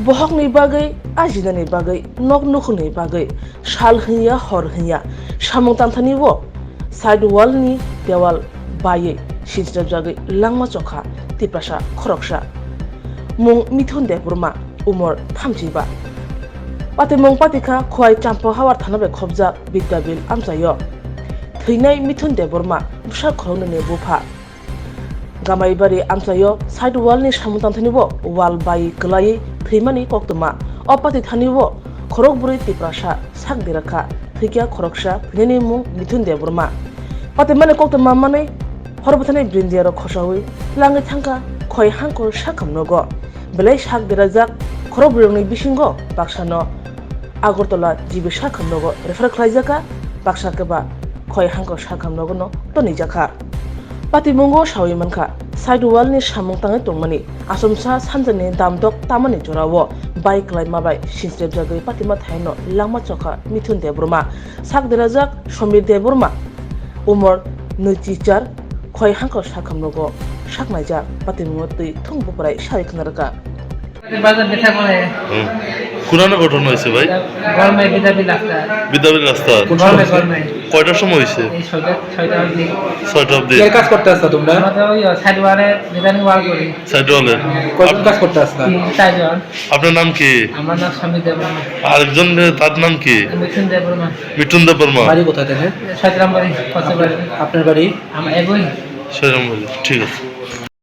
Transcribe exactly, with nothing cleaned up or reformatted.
Bohokni bagwi, ajinani bagwi, nok nukhungni bagwi sal hwnya hor hwnya samung tangthani o side wall ni dewal baiwi sinchirjagwi langma chokha Tiprasa khoroksa. Mung Mithun Debbarma, umor thamchiba. Patimung patikha Khowai Champa Hawar thana bai khopjak Bidyabil amchaio. Thwinai Mithun Debbarma bwsa khoroknwini bupha. Gamaibari amchaio side wall ni samung tangthani bo wall bai kwlaiwi thwimani koktwma. O pati thani o khorok bwrwi Tiprasa sak derakha, thwikha khoroksa, thwinani mung Mithun Debbarma. Patimani koktwma manwi hor bwthani brindia rok khosawi langwi thangkha Khowai Hangkor sakham nogo. Belai sak derajak khorok bwrwi rokni bisingo baksano Agartala G B sakham nogo refer khlaijakha, baksa khe ba Khowai Hangkor sakham nogo no tonijakha. Patimungo sawi mankha, side wall ni samung tangwi tongmani, asomsa sanjani damdok tamani jorao bai kwlaima bai sinchirjagwi patima thaino langma chokha Mithun Debbarma, sak derajak Somir Debbarma, umor nwichichar, Khowai Hangkor sakham nogo saknaijak, patimungo twi thung buprai sawi khna rwkha. বাজার দেখা করে। হুম। কোন ঘটনা হয়েছে ভাই? গরমে বিদাবি রাস্তা। বিদাবি রাস্তা। কোন গরমে, সময় হয়েছে? গরমে। কয়টার সময় হয়েছে? এই ছয়টা, ছয়টা অবধি। ছয়টা অবধি। কে কাজ করতে আসছো তোমরা? আমরা তো ওই সাইড ওয়ালে, রিটার্নিং ওয়াল করি। সাইড ওয়ালে। কয়জন কাজ করতে আসলা? তিন, চারজন। আপনার নাম কি? আমার নাম সমীর দেববর্মা। আরেকজন, তার নাম কি? মিঠুন দেববর্মা। মিঠুন দেববর্মা। বাড়ি কোথায় তাদের? ছয়গ্রাম বাড়ি, কচুবাড়ি। আপনার বাড়ি? আমার একই। ছয়গ্রাম বাড়ি, ঠিক আছে।